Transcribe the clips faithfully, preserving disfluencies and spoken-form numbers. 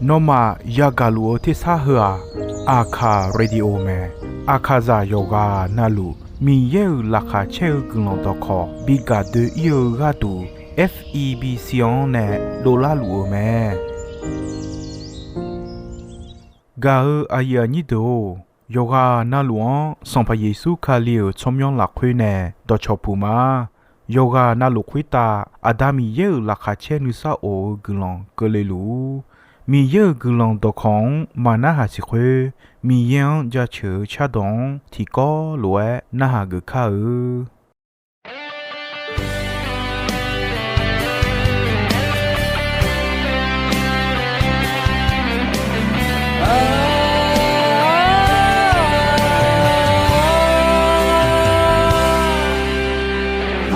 Nawmaf yagaq luf-eu tersar heu-aq, Aqkaq Radio mae. Aqkaqzaq yawqghaq navluf Miqyaer-euq laqkhaq caer-eu guiqlanq dawqkawq bi gaq doe-ir-eu gharduq, F E B C-anr nae dovlar luf-eu mae. Gaq-eu aqyuif aqnyir deuq-or, yawqghaq navluf-anr Sanqpaq Yeqsur Kali-euq tsawrmyanr lafkhoer nae dawqcawq puq ma. Yawqghaq navluf khoertav Aqda Miqyaer-euq laqkhaq caer nuisar of-eu guiqlanq keuvle luf-ur. Miqyaer-euq guiqlanq dawqkawq-anr maqnarhaq siq khoer, Miqyaer-anr jaceuq-eu cardawq-anr tiqkawv lof-aer narhaq geuf kar-eu.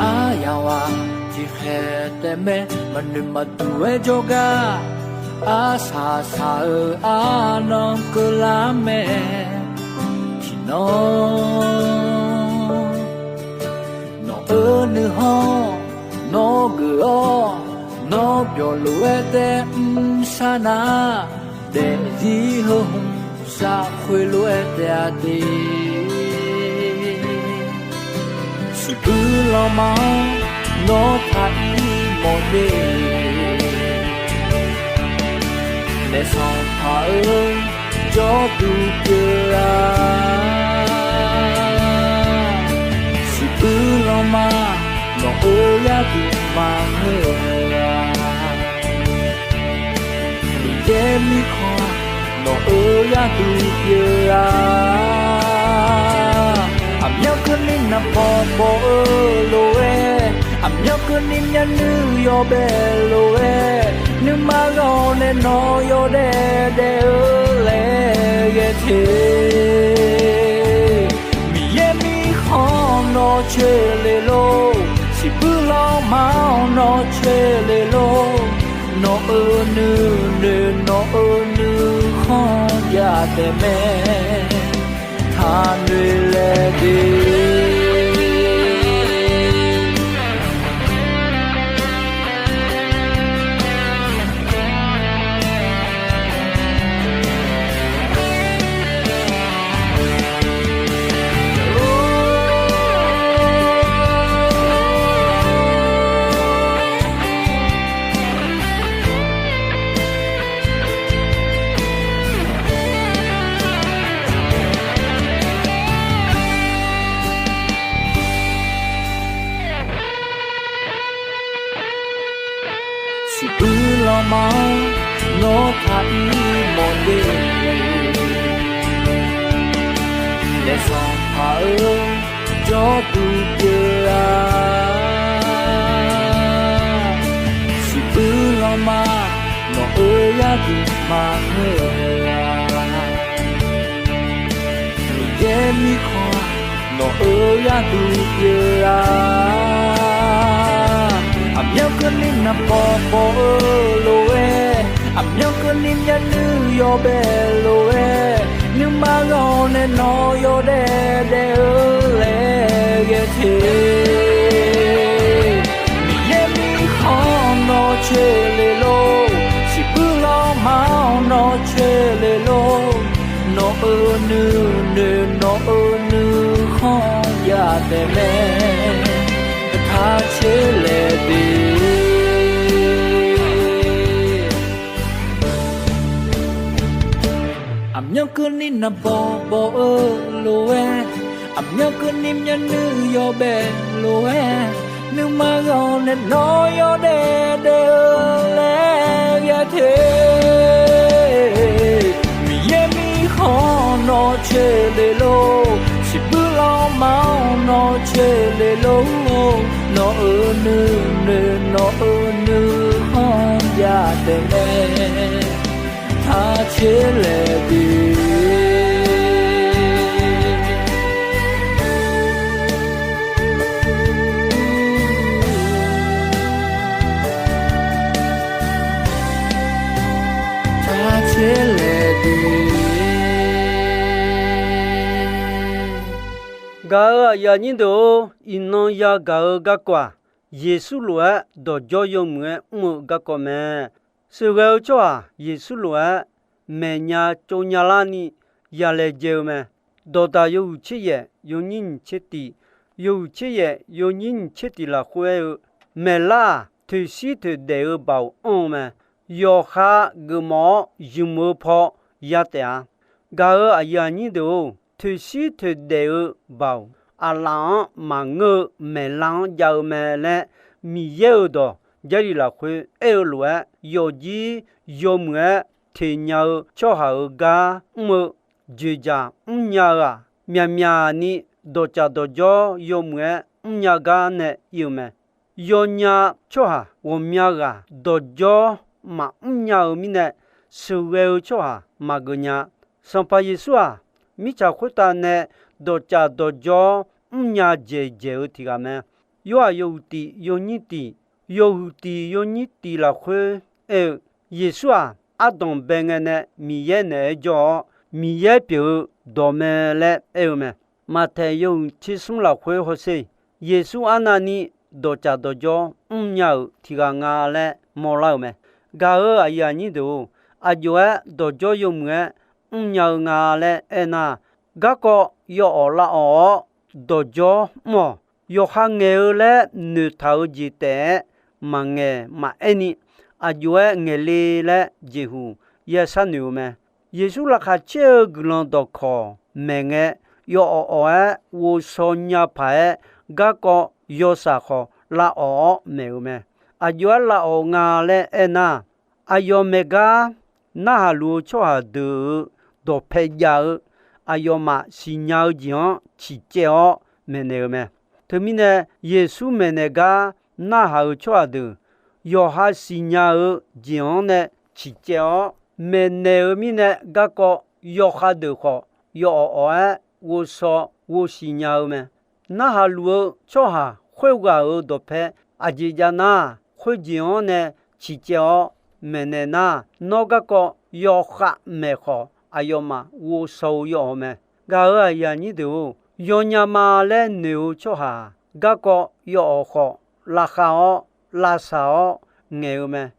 Aryamq-aq tiqkhaeq taef mae, maqnoeq maqduq-aer jawrgar, arsaq saq-eu arnan keuvlar mae. Tiqnan nawq-eu nuikhanr nawr geuf-awr, nawr byawq lof-aer taef mr sar nar, daefzir heu hmq saf khoerlof-aer taef-a de. Siqbuir lanma-anr nawr taq ir mawf de. Naef Sanqpaq-eu jawrduq pyeuf-a. Siqbuir lanma nawq-eu gharduq maqngeur-a. Miqyaer mirkhanq nawq-eu gharduq pyeuf-a. Aqmyanluf keuvni naqbawq bawq-eu lof-aer, aqmyanluf keuvni myavnuiv yawbae lof-aer, nuima ghawq nae nawq yawdaef daef-eu laer ghae te. Miqyaer mirkhanq nawq coeq le lor, siqbuir lanma-anr nawq coeq le lor. Nawq-euq nuinoeq nawq-euq nuikhanr jav taef mae. Taqnoeq laeq de. Siqbuir lanma-anr nawr taq ir mawf de. Naef Sanqpaq-eu jawrduq pyeuf-a. Siqbuir lanma nawq-eu gharduq maqngeur-a. Miqyaer mirkhanq nawq-eu gharduq pyeuf-a. Aqmyanluf keuvni naqbawq bawq-eu lof-aer, aqmyanluf keuvni myavnuiv yawbae lof-aer, nuima ghawq nae nawq yawdaef daef-eu laer ghae te. Miqyaer mirkhanq nawq coeq le lor, siqbuir lanma-anr nawq coeq le lor. Nawq-euq nuinoeq nawq-euq nuikhanr jav taef mae. Taq coeq laeq de. Aqmyanluf keuvni naqbawq bawq-eu lof-aer, aqmyanluf keuvni myavnuiv yawbae lof-aer, nuima ghawq nae nawq yawdaef daef-eu laer ghae te. Miqyaer mirkhanq nawq coeq le lor, siqbuir lanma-anr nawq coeq le lor. Nawq-euq nuinoeq nawq-euq nuikhanr jav taef mae. Taq coeq laeq de. Taq coeq laeq de. Gaq-euq aqyuif aqnyir deuq-or, iqnan yagaq-eu garkawv-aq, Yeqsur lof-aer dawqdzawr yawmuiq-aer mr-eu garkawv mae. Sheuqghae-eu tsawrhaq Yeqsur lof-aer maeqnya tsovnya larni yalaejae-eu mae. Dawqdaq yawhuiq tser yaef yawnyir nyiq tser tiq, yawhuiq tser yaef yawnyir nyiq tser tiq lafkhoer aer-eu, maeqlar-aq, toeqshir toeqdaef-eu baoq anr-eu mae. Yawqha geufmawf-awr ymq-eu paw ya taef-a. Gaq-euq aqyuif aqnyir deuq-or, toeqshir toeqdaef-eu baoq, aqlaf-anr maqngeur-eu maeqlar-anr jav-eu mae laer, Miqyaer-euq dawq Jarlif lafkhoer aer-eu lof-aer, yawqjir yawmuiq-aer teq nya-eu tsawrhaq-euq gar mr-eu joeqjaq mrnya-eu-aq, myaqmyaq ni dawqcaf dawqjawr yawmuiq-aer mrnya gar nae ir-eu mae. Yawnya tsawrhaq ghawqmya ghaq dawqjawr maqmr nya-eu mirnae, sheuqghae-eu tsawrhaq maqgeuf nya. Sanqpaq Yeqsur-aq, mirtsaq khoertav nae dawqcaf dawqjawr mrnya dzaeqdzaeq-eu tiq ghaq mae. Yorhaq yawhuiq tiq yawnyir tiq, yawhuiq tiq yawnyir tiq lafkhoer aer-eu, Yeqsur-aq, ardanq bae ngae nae Miqyaer naeq-aer jawr-awr, Miqyaer pyeuf-eu dawq mae laer aer-eu mae. Maqtaeq yawhuiq tser smr lafkhoer hawsher, Yeqsur arnavni dawqcaf dawqjawr mrnya-euq tiq ghaq nga laer mawrlar-euq mae. Gaq-euq aqyuif aqnyir deuq-or, aqjox-aer dawqjawr yawmuiq-aer mrnya-eu nga laer aernar, garkawv yawawf lavawf-awr dawqjawr mr-awq. Yawqha ngaeq-eu laer noeqtaq-eu jeq taef-aer maqngaeq maqaer ni, aqjox-aer ngaeq le laer jeqhuq ya sharnoeq-eu mae. Yeqsur laqkhaq caer-eu guiqlanq dawqkawq maeq ngae, yawawf awf-aer ghovshaw nya paq-aer garkawv yawshaq khawf lavawf-awr maeq-euq mae. Aqjox-aer lavawf nga laer aernar, aqyawf maeq gar narhaq luf-eu tsawrhaq deuq-euq dawqpae jav-eu, aqyawfmaf siqnya-eu jeq-anr ciqcaev-awr maeqnaeq-eu mae. Teumirnae, Yeqsur maeqnaeq gar narhaq-euq tsawrhaq deuq yawqha siqnya-eu jeq-anr nae ciqcaev-awr maeqnaeq-eu mirnae, garkawv yawkhav deuq khawf yawawf awf-aer ghovshaw ghovsiq nya-eu mae. Narhaq luf-eu tsawrhaq khoerghaq-euq dawqpae aqjeq jav nar, khoerjeq-anr nae ciqcaev-awr maeqnaeq nar, nawr garkawv yawkhav maeq khawf aqyawfmaf ghovshaw-eu yaw-awq mae. Gaq-euq aqyuif aqnyir deuq-or, yawnya ma laer noeq-eu tsawrhaq garkawv yawawf khawf lavkhav-awr lavshaq-awr ngaeq-eu mae.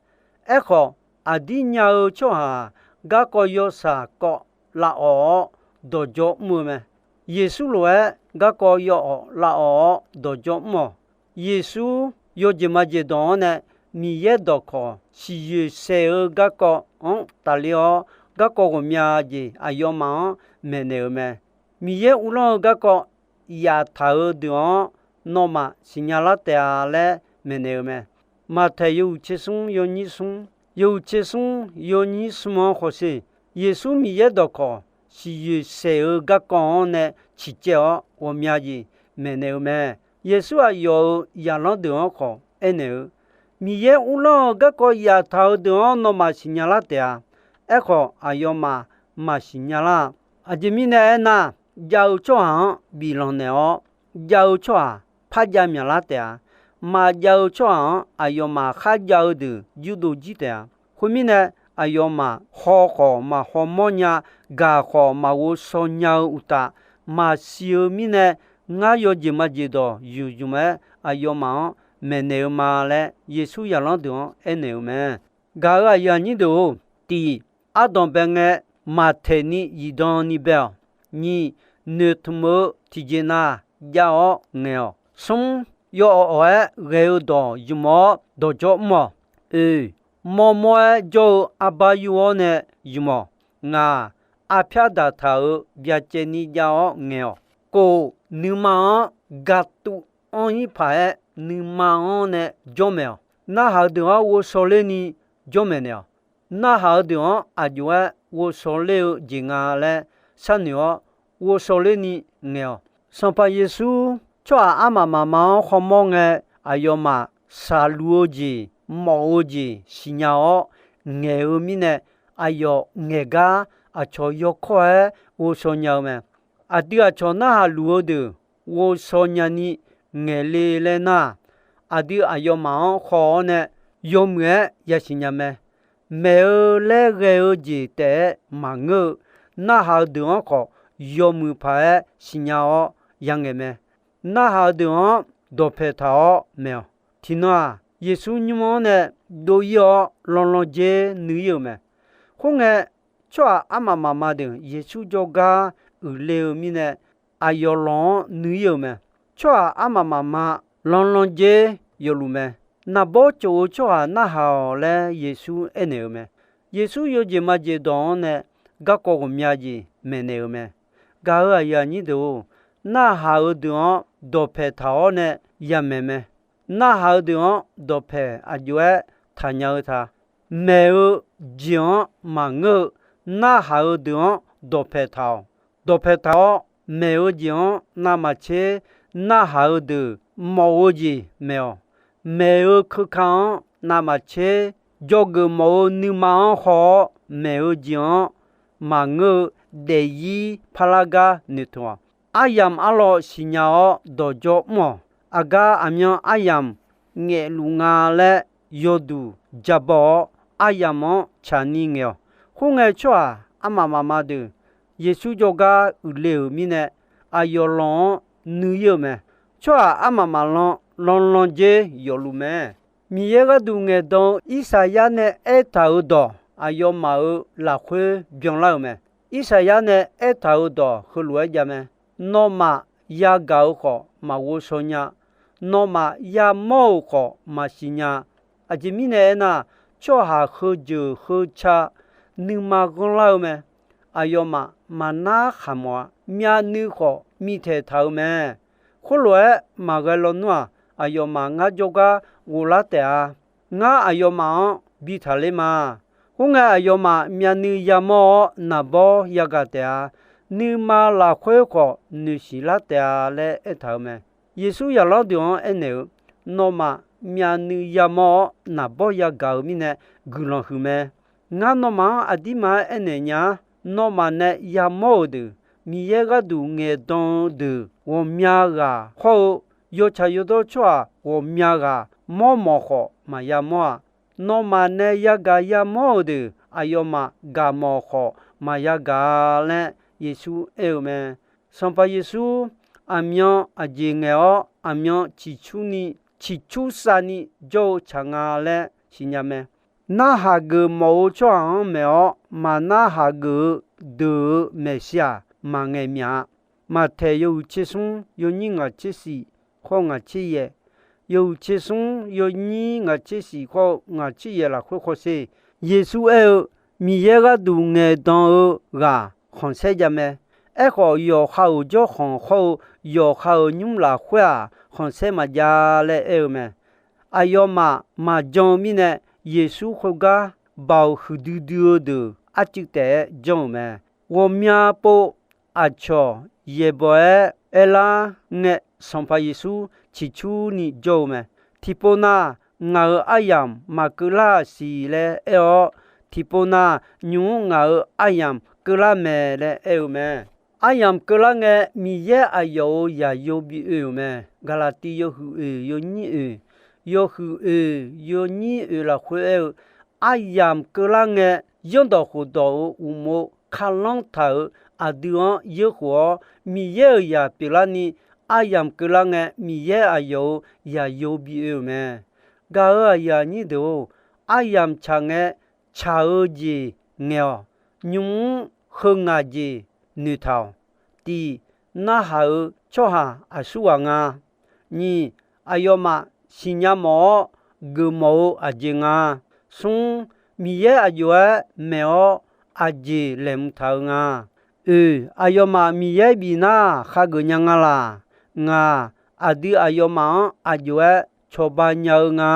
Aerkhawf, aqdir nya-eu tsawrhaq-aq, garkawv yawshaq kawv lavawf-awr dawqjawr mr-eu mae. Yeqsur lof-aer garkawv yawawf lavawf-awr dawqjawr mr-awq. Yeqsur yawjeq majeq dawq-anr nae Miqyaer dawqkawq siqyoeq saeq-eu garkawv-anr tafler-awr, garkawv ghawqmya jeq aqyawfmaf-anr maeqnaeq-eu mae. Miqyaer uvlanr-eu garkawv yaftaq-eu deuq-anr nawmaf siqnya lar taef-a laer maeqnaeq-eu mae. Maqtaeq yawhuiq tser smr yawnyir smr, yawhuiq tser smr yawnyir smr-anr hawsher. Yeqsur Miqyaer dawqkawq siqyoeq saeq-eu garkawv-anr nae ciqcaev-awr ghawqmya jeq maeqnaeq-eu mae. Yeqsur aqyawf-euq zaqlanr deuq-anr khawf aernaeq-eu, Miqyaer uvlanr-eu garkawv yaftaq-eu deuq-anr nawmaf siqnya lar taef-a. Aerkhawf, aqyawfmaf maqsiq nya lar-a. Aqjeq mirnae aernar, jav-eu tsawrhaq-anr biflanq naeq-awr, jav-eu tsawrhaq par jav myaqlar taef-a. Maqjav-eu tsawrhaq-anr aqyawfmaf kharjav-eu deuq jurdov jir taef-a. Khoermirnae, aqyawfmaf haw khawf maqhaw mawr nya, gaq khawf maqghovshaw nya-eu uqtaf, maqsiq-eu mirnae, ngar yawjeq majeq dawq yufzmq-aer aqyawfmaf-anr maeqnaeq-eu ma laer, Yeqsur zaqlanr deuq-anr aernaeq-eu mae. Gaq-euq aqyuif aqnyir deuq-or, tiq, ardanqbae ngae maqtaeq ni zifdan ni bae-awq. Nyiq, noeqtmq-eu tiqjeq nav jav-awr ngaeq-awq. Smr, yawawf awf-aer ghae-eu dawq ymq-awr dawqjawr mr-awq. Oeq, mawr mawr-aer jawr-eu arbar yur-awr nae ymq-awq. Ngaq, arpyar daqtaq-euq byacaevni jav-awr ngaeq-awq. Kof, nuima-anr gatuv anr-ir paq-aer nuima-anr nae jawr maeq-awq. Narhaq-eu deuq-anr ghovshaw ler ni jawr maeqnaeq-awq. Narhaq-eu deuq-anr aqjox-aer ghovshaw ler-eu jeq nga laer sharnoeq-awr, ghovshaw ler ni ngaeq-awq. Sanqpaq Yeqsur tsawrhaq armaf mafma-anr khawmawr ngae, aqyawfmaf shaqluf-eu jeq, mawf-eu jeq siqnya-awr ngaeq-eu mirnae, aqyawf ngaeq gar aqcawq yawkawr-aer ghovshaw nya-eu mae. Aqdui aqcawq narhaq luf-eu deuq ghovshaw nyani ngaeq le laer nar, aqdui aqyawfmaf-anr haw-awr nae yawmuiq-aer yasiq nya mae. Maeq-eu laer ghae-eu jeq taef-aer maqngeur-eu, narhaq-eu deuq-anr khawf yawmuiq paq-aer siqnya-awr yangaeq mae. Narhaq-eu deuq-anr dawqpae taq-awr maeq-awq. Tiqnan-aq, Yeqsur nymr-anr nae dov-ir-awr, lanlan dzer nuiv-ir-euq mae. Khoerngae, tsawrhaq armaf mafma deuq Yeqsur jawrgar uiqle-eu mirnae, aqyawf lawq-anr nuiv-ir-euq mae. Tsawrhaq armaf mafma lanlan dzer yawfluf mae. Naqbawr tsof-eu tsawrhaq narhaq-awq laer Yeqsur aernaeq-euq mae. Yeqsur yawjeq majeq dawq-anr nae garkawv ghawqmya jeq maeqnaeq-euq mae. Gaq-euq aqyuif aqnyir deuq-or, narhaq-eu deuq-anr dawqpaeq taq-awr nae yamaeq mae. Narhaq-eu deuq-anr dawqpaeq aqjox-aer taqnya-eu ta. Maeq-eu jeq-anr maqngeur-eu, narhaq-eu deuq-anr dawqpaeq taq-awq. Dawqpaeq taq-awr, maeq-eu jeq-anr navmaqtser narhaq-eu deuq mawf-eu jeq maeq-awq. Maeq-eu keuka-anr navmaqtser, dzawgeuf mawf-eu nuima-anr haw-awr maeq-eu jeq-anr maqngeur-eu daefzir parlar gar noeqtmq-awq. Aryamq arlawr siqnya-awr dawqdzawr mr-awq. Aqgar aqmyan aryamq ngaeqluf nga laer yawduq jabaw-awr, aryamq-anr tsaqni ngaeq-awq. Khoerngae, tsawrhaq armaf mafma deuq Yeqsur jawrgar uiqle-euq mirnae, aqyawf lawq-anr nuiv-ir-euq mae. Tsawrhaq armaf mafma lanlan dzer yawfluf mae. Miqyaer gharduq ngaeqdan-eu Irsaqyar nae aertaq-euq dawq aqyawfmaf-euq lafkhoer byanlar-euq mae. Irsaqyar nae aertaq-euq dawq heulof-aer jav mae. Nawmaf yagaq-euq khawf maqghovshaw nya. Nawmaf yamawr-euq khawf maqsiq nya. Aqjeq mirnae aernar, tsawrhaq heujeuq heuca nuima ghanrlar-eu mae. Aqyawfmaf maqnar khaq mawf-a. Myavnuiv khawf mitaeq taq-euq mae. Khoerlof-aer maqghae lawnmr-aq, aqyawfmaf ngar jawrgar ghoflar taef-a. Ngar aqyawfmaf-anr bi taqler ma. Khoerngae, aqyawfmaf myavnuiv yamawr-awr naqbawr yagaq taef-a. Nuima lafkhoer khawf noeqsiq lar taef-a laer aertaq-euq mae. Yeqsur zaqlanr deuq-anr aernaeq-eu, Nawmaf myavnuiv yamawr-awr naqbawr yagaq-euq mirnae guiqlanq huiq mae. Ngar nawmaf-anr aqdirma-aer aernaeq nya-ar. Nawmaf nae yamawr-euq deuq, Miqyaer gharduq ngaeqdan-eu deuq ghawqmya ghaq hawr-eu, yawtsaq yawdawr tsawrhaq ghawqmya ghaq mawrmawf khawf maqya mawr-a. Nawmaf nae yagaq yamawr-euq deuq aqyawfmaf gaqmawf khawf maqya gaq-a laer Yeqsur aer-eu mae. Sanqpaq Yeqsur aqmyan aqjeq ngaeq-awr, aqmyan ciqcurni, ciqcursav ni jawr-eu tsaq nga laer siqnya mae. Narhaq geuf mawf-eu tsawrhaq-anr maeq-awr, maqnarhaq geuf-eu deuq-euq maeqshi-aq, maqngaeq myaq-a. Maqtaeq yawhuiq tser smr yawnyir ngaq tser shif khawr ngaq tser yaeq, yawhuiq tser smr yawnyir ngaq tser shif khawr-eu ngaq tser yaeq lafkhoer khawsher. Yeqsur aer-eu, Miqyaer gharduq ngaeqdan-eu ghaq khanqsaer jav mae. Aerkhawf, yawqha-euq jawrkhanq khawr-eu yawqha-euq nymr lafkhoer-aq, khanqsaer maqjav laer aer-eu mae. Aqyawfmaf maqjan-eu mirnae, Yeqsur khoergar baoq huiqdui dui-eu deuq arcuiv taef-aer janr-euq mae. Ghawqmya pov aqcawq yaeqbawq-aer aerlar ngae, Sanqpaq Yeqsur ciqcurni jawr-eu mae. Tiqpov nav, ngaq-euq aryamq maqkeuvlar-aq siq laer aer-awr, tiqpov nav, nymq-mr ngaq-euq aryamq keuvlar mae laer aer-eu mae. Aryamq keuvlar ngae, Miqyaer aqyawf-euq zaqyo bi oe-euq mae. Gaqlaqtiv yawhuiq oeq yawnyir oeq, yawhuiq oeq yawnyir oeq lafkhoer aer-eu, aryamq keuvlar ngae, zanrdawq khofdawq-euq uqmov kalanr taq-euq aqdui-anr yeurkhof-awr, Miqyaer-euq zaq pyeuflarni, aryamq keuvlar ngae, Miqyaer aqyawf-euq zaqyo bi oe-euq mae. Gaq-euq aqyuif aqnyir deuq-or, aryamq tsaq ngae, tsaq-eu jeq ngaeq-awq. Nymq-mr heu ngaq jeq noeqtaq-awq. Tiq, narhaq-euq tsawrhaq aqsurghaq nga. Nyiq, aqyawfmaf siqnya mawf-awr geufmawf-eu aqjeq nga. Smr, Miqyaer aqjox-aer maeq-awr aqjeq laeqhmq taq-eu nga. Oeq, aqyawfmaf Miqyaer bifnar khageuf nya nga laq? Ngaq, aqdui aqyawfmaf-anr aqjox-aer cawba nya-eu nga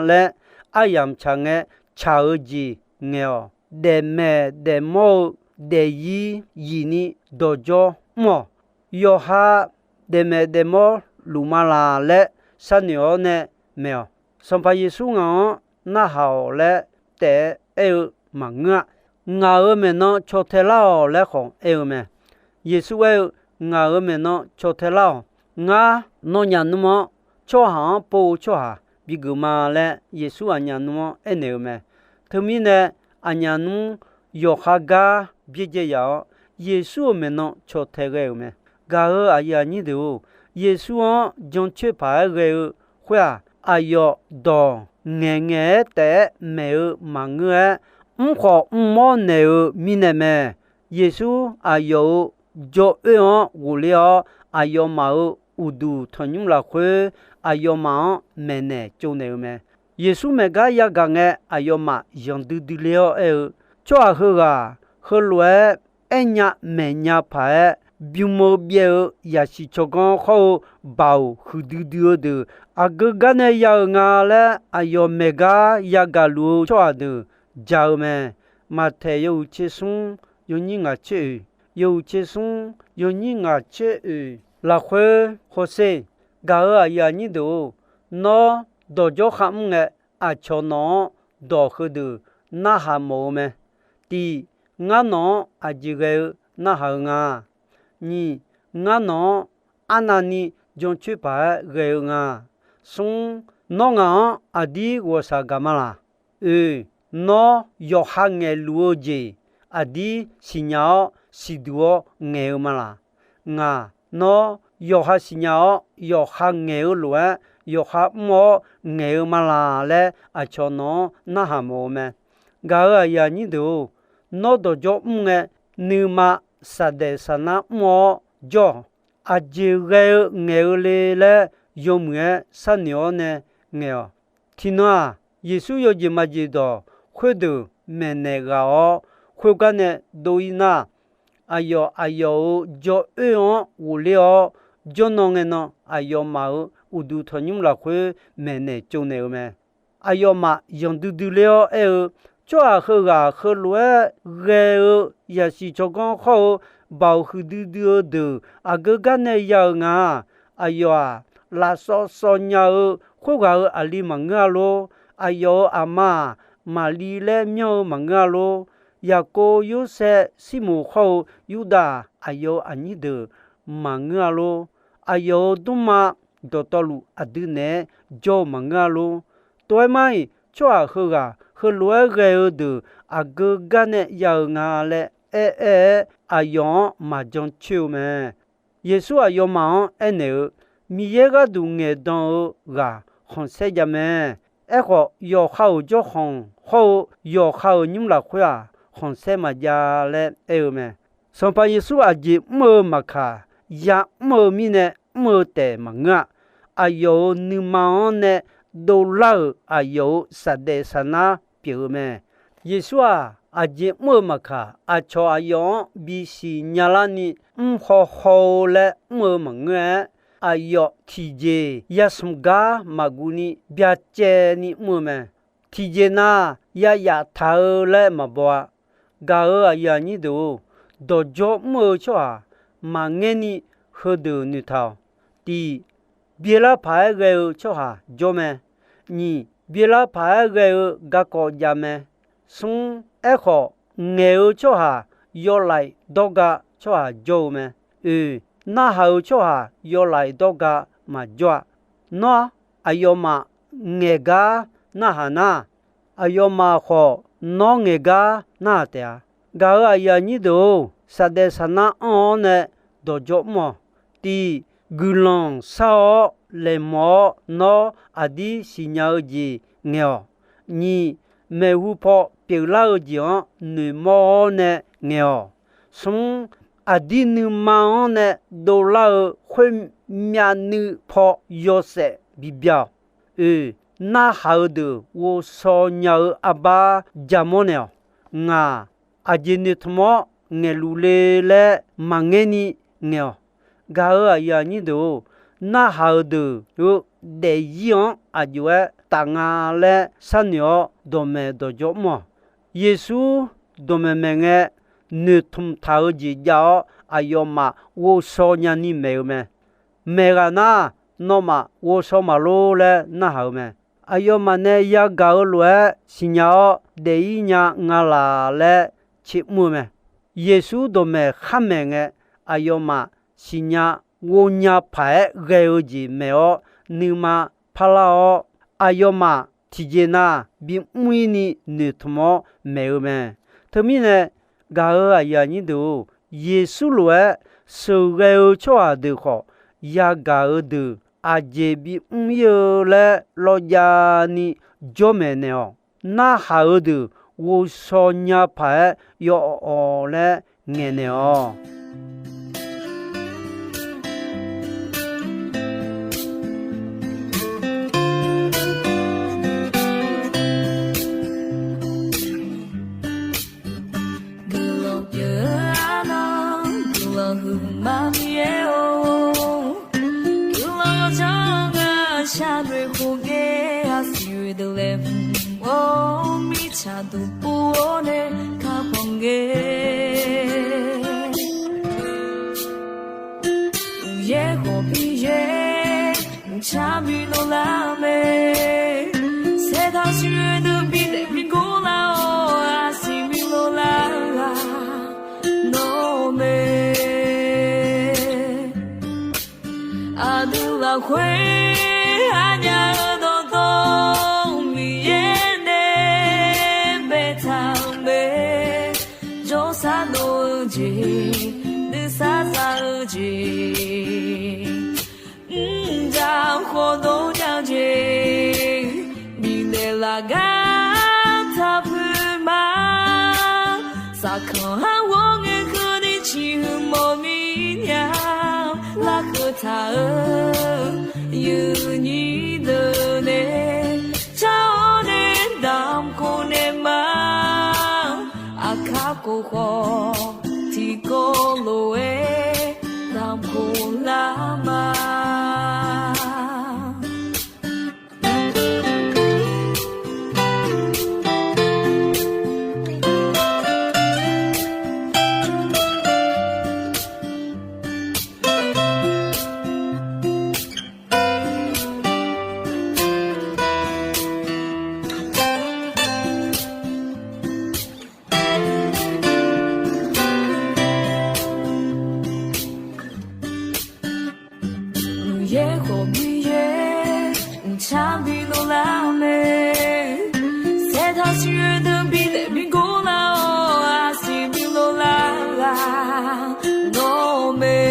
laer, aryamq tsaq ngae, tsaq-eu jeq ngaeq-awq. Daefmaeq daefmawr-eu daefzir zifni dawqdzawr mr-awq. Yawqha daefmaeq daefmawr luf ma laq laer sharnoeq-awr nae maeq-awq. Sanqpaq Yeqsur ngaq-anr narhaq-awq laer taef-aer aer-eu maqngeur-a. Ngaq-euq maeqnan caw tae lar-awq laer khawf aer-eu mae. Yeqsur aer-eu, Ngaq-euq maeqnan caw tae lar-awq. Ngar nawnyaf nmr-anr tsawrhaq-anr pov-eu tsawrhaq bigeuf ma laer, Yeqsur aqnyaf nmr-anr aernaeq-eu mae. Teumirnae, aqnyaf nmr yawqha gar byaerdzae yaf-awr, Yeqsur-euq maeqnan caw tae ghae-euq mae. Gaq-euq aqyuif aqnyir deuq-or, Yeqsur-anr jancoer paq-aer ghae-eu khoer-aq, aqyawf dawq ngaeqngaeq-aer taef-aer maeq-eu maqngeur-aer, mrkhawf mrmawr naeq-eu mirnae mae. Yeqsur aqyawf-euq jawr oer-anr ghofler-awr, aqyawfmaf-euq uqduq tanqnymr lafkhoer aqyawfmaf-anr maeqnaeq tsovnaeq-eu mae. Yeqsur maeq gar yagaq ngae, aqyawfmaf yanqdui dui ler-awr aer-eu, Tsawrhaq heughaq heulof-aer aernya maeqnya paq-aer, bym-eu byaev-eu yaqsiq tsawrganr khawr-eu baoq huiqdui dui-eu deuq aqgeu gar nae ya-euq nga laer, aqyawf maeq gar yagaq luf-eu tsawrhaq deuq ja-eu mae. Maqtaeq yawhuiq tser smr yawnyir ngaq tser oeq, yawhuiq tser smr yawnyir ngaq tser oeq lafkhoer hawsher. Gaq-euq aqyuif aqnyir deuq-or, nawr dawqjawr kharmr ngae, aqcawq nawq-anr dawq heudeuq narhaq mawf-eu mae. Tiq, ngar nawq-anr aqjeq ghae-eu narhaq-eu nga. Nyiq, ngar nawq-anr arnavni jancoer paq-aer ghae-eu nga. Smr, nawr ngaq-anr aqdir ghawqshaq gaq ma laq? Oe, nawr yawqha ngaeqluf-eu jeq aqdir siqnya-awr siqduq-awr ngaeq-eu ma laq? Ngaq, nawr yawqha siqnya-awr yawqha ngaeq-eu lof-aer, yawqha mr-awr ngaeq-eu ma laq laer, aqcawq nawq-anr narhaq mawf-eu mae. Gaq-euq aqyuif aqnyir deuq-or, nawr dawqjawr mr ngae, nuima saqdaef saqnar mr-awr jawr-awq. Aqjeq ghae-eu ngaeq-eu le laer yawmuiq-aer sharnoeq-awr nae ngaeq-awq. Tiqnan-aq, Yeqsur yawjeq maqjeq dawq khoerdeuq maeqnaeq ghaq-awr, khoergar nae dov-ir nar, aqyawf aqyawf-euq jawr oer-anr ghofler-awr, jawrnan ngae nan aqyawfmaf-euq uqduq tanqnymr lafkhoer maeqnaeq tsovnaeq-eu mae. Aqyawfmaf yanqdui dui ler-awr aer-eu, Tsawrhaq heughaq heulof-aer ghae-eu yaqsiq tsawrganr khawr-eu baoq huiqdui dui-eu deuq aqgeu gar nae ya-euq nga. Aqyawf-aq, lafsawv sawv nya-eu khoerghaq-euq aqli maqngeur-a lor. Aqyawf-euq aqma-aq, Maqli laer myanr-eu maqngeur-a lor. Yaqkov, Yorsaev, Sirmoq khawr-eu Yurdav-aq, aqyawf-euq aqnyir deuq maqngeur-a lor. Aqyawf-euq dmrma dawqtawvluf aqdui naeq-aer jawr-eu maqngeur-a lor. Tov-aer mar-iq, tsawrhaq heughaq heulof-aer ghae-eu deuq aqgeu gar nae ya-euq nga laer aer-aer-aer, aqyawf-anr maqjan coer-eu mae. Yeqsur aqyawfmaf-anr aernaeq-eu, Miqyaer gharduq ngaeqdan-eu ghaq khanqsaer jav mae. Aerkhawf, yawqha-euq jawrkhanq hawr-eu yawqha-euq nymr lafkhoer-aq, khanqsaer maqjav laer aer-eu mae. Sanqpaq Yeqsur aqjeq mr-eu maqkaq, ya'mr-eu mirnae mr-eu taef maqngeur-a. Aqyawf-euq nuima-anr nae dovlar-euq aqyawf-euq saqdaef saqnar pyeuf-eu mae. Yeqsur-aq, aqjeq mr-eu maqkaq, aqcawq aqyawf-anr bisiq nyalarni mr hawhaw-eu laer mr-eu maqngeur-aer, aqyawf tiqjeq yasmq gar maqguv ni byacaevni mr-eu mae. Tiqjeq nav yayaf taq-eu laer maqbaw-a. Gaq-euq aqyuif aqnyir deuq-or, dawqjawr mr-eu tsawrhaq maqngaer ni heudeuq noeqtaq-awq. Tiq, byelar paq-aer ghae-eu tsawrhaq jawr mae. Nyiq, byelar paq-aer ghae-eu garkawv jav mae. Smr, aerkhawf, ngaeq-eu tsawrhaq yawlaeq dawrga tsawrhaq jawr-eu mae. Oe, narhaq-euq tsawrhaq yawlaeq dawrga maqjawr-a. Nawr aqyawfmaf ngaeq gar narhaq nar, aqyawfmaf khawf nawr ngaeq gar narhaq taef-a. Gaq-euq aqyuif aqnyir deuq-or, saqdaef saqnar anr-awr nae dawqjawr mr-awq. Tiq, guiqlanq shar-awr laeqhmawf-awr nawr aqdir siqnya-eu jeq ngaeq-awq. Nyiq, maeqhu paw pyeuflar-eu jeq-anr noeqmawr-awr nae ngaeq-awq. Smr, aqdir nuima-anr nae dovlar-eu khoermyav nuiv paw yawshaef bibya-awq. Oe, narhaq-eu deuq ghovshaw nya-eu arbar jamawr naeq-awq. Ngaq, aqjeq noeqtmq-awr ngaeqluf le laer maqngaer ni ngaeq-awq. Gaq-euq aqyuif aqnyir deuq-or, narhaq-eu deuq-eu daefzir-anr aqjox-aer taf nga laer sharnoeq-awr dawqmaeq dawqjawr mr-awq. Yeqsur dawqmaeq maeq ngae, noeqtmq taq-eu jeq jav-awr aqyawfmaf ghovshaw nyani maeq-eu mae. Maeq ghaq nar, nawmaf ghovshaw maqlor laer narhaq-eu mae. Aqyawfmaf nae yagaq-eu lof-aer siqnya-awr daef-ir nya nga laq laer tsermr-eu mae. Yeqsur dawqmaeq khar maeq ngae, aqyawfmaf siqnya ghovnya paq-aer ghae-eu jeq maeq-awr nuima parlar-awr, aqyawfmaf tiqjeq nav bimr-ir ni noeqtmq-awr maeq-eu mae. Teumirnae, gaq-euq aqyuif aqnyir deuq-or, Yeqsur lof-aer sheuqghae-eu tsawrhaq deuq khawf, yagaq-eu deuq aqjeq bimr ir-eu laer lawjav ni jawr maeqnaeq-awq. Narhaq-eu deuq ghovshaw nya paq-aer yawawq laer ngaeqnaeq-awq. Guiqlanq pyeuf-eu arnan, guiqlanq huiqma Miqyaer-or, guiqlanq yawdzanr-eu ngar sharnoeq khof ngae, aqsiq oe deuq laeqhmq-awr mirtsaq duq pov-awr nae kakhanq ngae. Uqyaer khawf Miqyaer, mqcar bi dovlar mae. Saertaq siq oe deuq bi daef bi gor lar-awr, aqsiq bi dovlar-eu ghaq nawr mae. Aqdui lafkhoer aqnyaf-eu dawqtawv Miqyaer nae baetaq-eu mae. Jawrsar dov-eu jeq, nuisar za-eu jeq, mrjaq khawf dov nya-eu jeq, bifnaeq laf gar taq puiq ma. Saqkanq har ghawr ngae keuvni ciqhuiq mawf mir nya, larkeuv taq-euq yuifnyir deuq nae, car-awr nae damq khof naeq ma. Aqkar khof khawf tiqkawv lof-aer damq khof lar ma. Uqyaer khawf Miqyaer, mqcar bi dovlar mae. Saertaq siq oe deuq bi daef bi gor lar-awr, aqsiq bi dovlar ghaq nawr mae.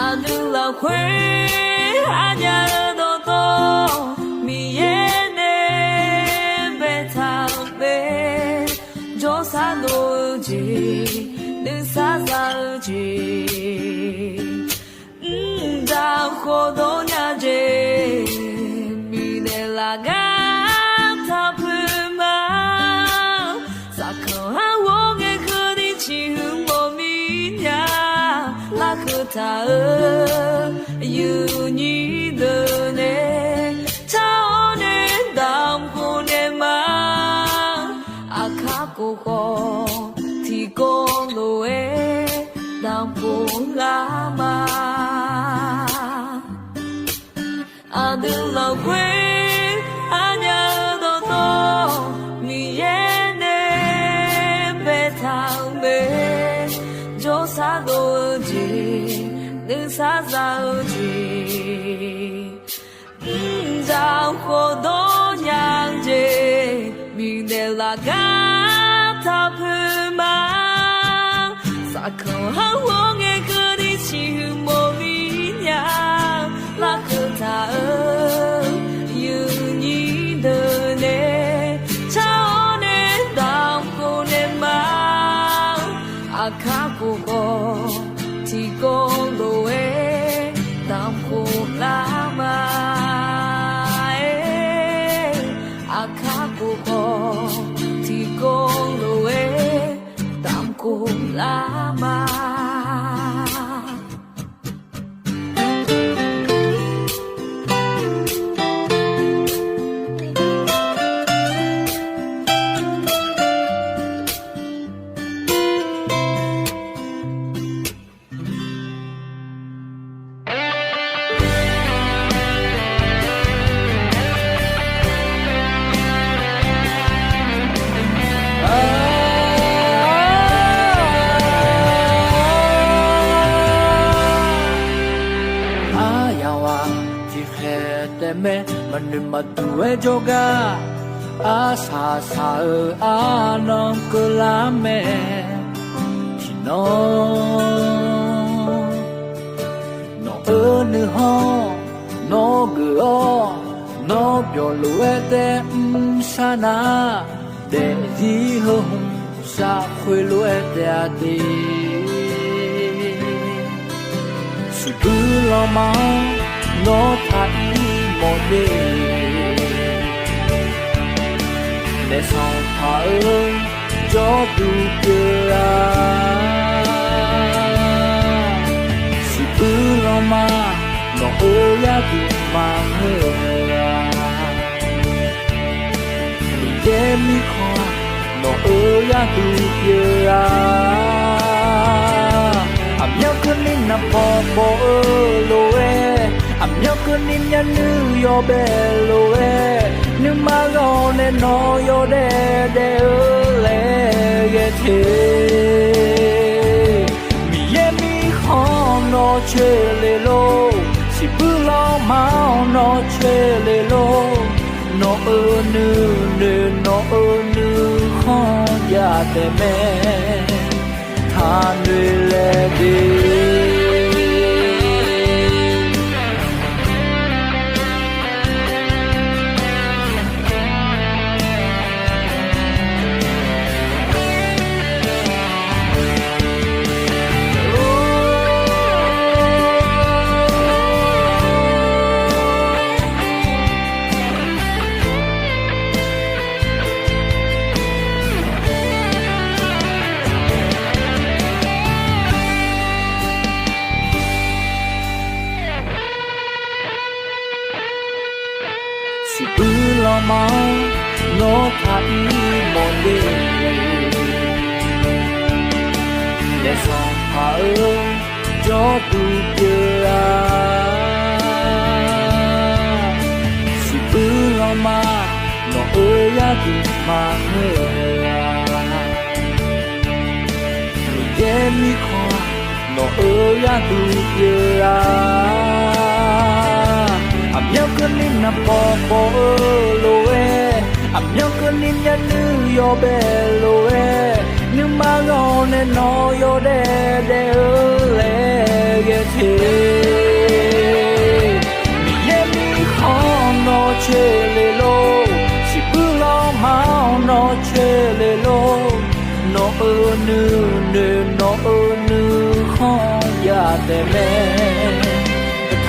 Aqdui lafkhoer aqnyaf-eu dawqtawv Miqyaer nae baetaq-eu mae. Jawrsar dov-eu jeq, nuisar za-eu jeq, mqdaq khawf dov nya jeq, bifnaeq laf gar taq puiq ma. Saqkanq har ghawr ngae keuvni ciqhuiq mawf mir nya, larkeuv taq-euq yuifnyir deuq nae, car-awr nae damq khof naeq ma. Aqkar khof khawf tiqkawv lof-aer damq khof lar ma. Aqdui lafkhoer aqnyaf-eu dawqtawv Miqyaer nae baetaq-eu mae. Jawrsar dov-eu jeq, nuisar za-eu jeq, mqdzaq khawf dawr nya-eu jeq, bifnaeq laf gar taq puiq ma. Saqkanq har ghawr ngae keuvni ciqhuiq mawf mir nya, larkeuv taq-euq yuifnyir deuq nae, car-awr nae damq khof naeq ma. Aqkar khof khawf tiqkawv lof-aer damq khof lar ma. Aqkar khof khawf tiqkawv lof-aer damq khof lar ma. Aryamq ghaq tiqkhaeq taef mae, maqnoeq maqduq-aer jawrgar, arsaq saq-eu arnan keuvlar mae. Tiqnan Eu nuihanr nawr geuf-awr, nawr byawq lof-aer taev mrshar nar, daefzir heu hmq shafkhoer lof-aer taev-a de. Siqbuir lanma-anr nawr taq ir mawf de. Naef sanqpaq-eu jawrduq pyeuf-a. Siqbuir lanma nawq-euq yarduq maqngeur-a. Miqyaer mirkhanq nawq-euq yarduq pyeuf-a. Aqmyanluf keuvni naqbawq bawq-eu lof-aer, aqmyanluf keuvni myavnuiv yawbae lof-aer, nuima ghawq nae nawq yawdaef daef-eu laer ghae te. Miqyaer mirkhanq nawq coeqle lor, siqbuir lanma-anr nawq coeqle lor, nawq-euq nuinoeq nawq-euq nuikhanr jav taef mae. Taqnoeq laeq de. Siqbuir lanma-anr nawr taq ir mawf de. Naef sanqpaq-eu jawrduq pyeuf-a. Siqbuir lanma nawq-euq yarduq maqngeur-a. Miqyaer mirkhanq nawq-euq yarduq pyeuf-a. Aqmyanluf keuvni naqbawq bawq-eu lof-aer, aqmyanluf keuvni myavnuiv yawbae lof-aer, nuima ghawq nae nawq yawdaef daef-eu laer ghae te. Miqyaer mirkhanq nawq coeqle lor, siqbuir lanma-anr nawq coeqle lor, nawq-euq nuinoeq nawq-euq nuikhanr jav taef mae.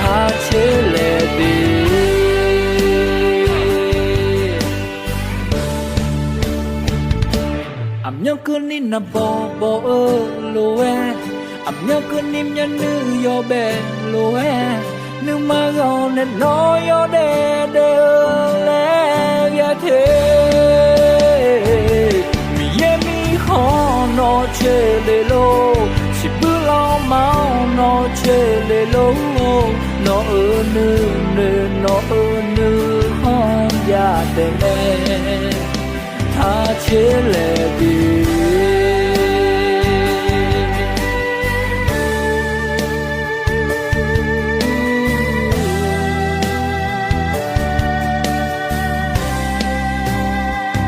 Taq coeq laeq de. Aqmyanluf keuvni naqbawq bawq-eu lof-aer, aqmyanluf keuvni myavnuiv yawbae lof-aer, nuima ghawq nae nawq yawdaef daef-eu laer ghae te. Miqyaer mirkhanq nawq coeqle lor, siqbuir lanma-anr nawq coeqle lor, nawq-euq nuinoeq nawq-euq nuikhanr jav taef mae. Taq coeq laeq de.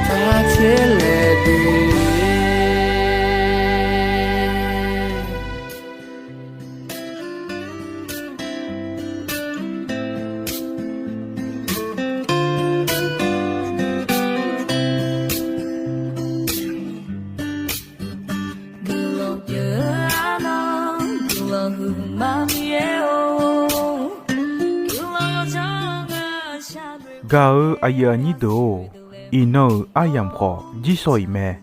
Taq coeq laeq de. Gaq-eu aqyuif aqnyir deuq-or, iqnan-euq aryamq khawf jirsawq iq mae.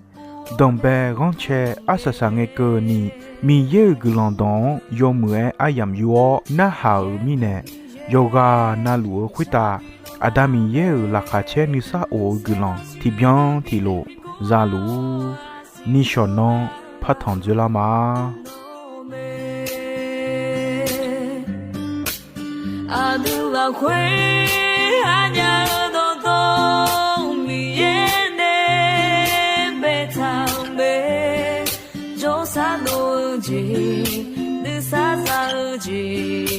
Danqbae ghanrcae arsaq saqngae keuvni, Miqyaer-euq guiqlanq dawq-anr yawmuiq-aer aryamq yur-awr narhaq-euq mirnae, yawqghaq navluf-eu khoertav Aqda Miqyaer-euq laqkhaq caer nuisar of-eu guiqlanq tiqbyan tiqlof zaluf-ur. Nishawq nanr partanq dzoerlar ma. Aqdui lafkhoer aqnyaf-eu dawqtawvluf Miqyaer nae baetaq-eu mae. Jawrsar dov-eu jeq, nuisar za-eu jeq,